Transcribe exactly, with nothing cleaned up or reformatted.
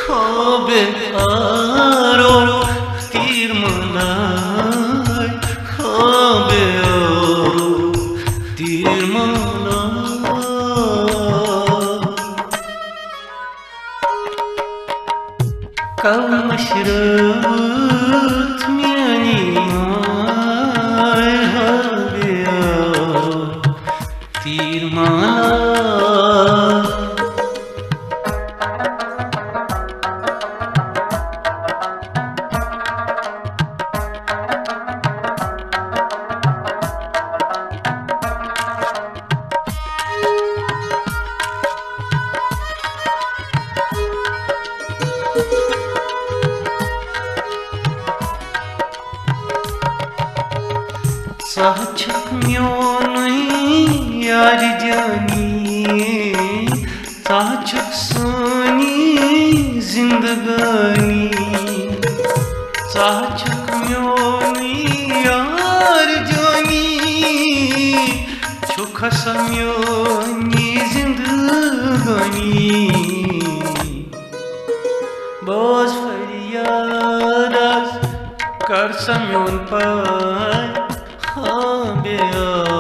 خوابے آرو تیر مناے، خوابے آرو تیر مناے۔ کم مشرت میانی ماے، خوابے آرو تیر مناے۔ ژٕ چھکھ میونُے یار جانی، ژٕ چھکھ سٲنی زندگٲنی، ژٕ چھکھ میونُے یار جانی، چھکھ سا میونی زندگٲنی۔ بوز فریاد از، کر سا میون پاے، خوابے آرو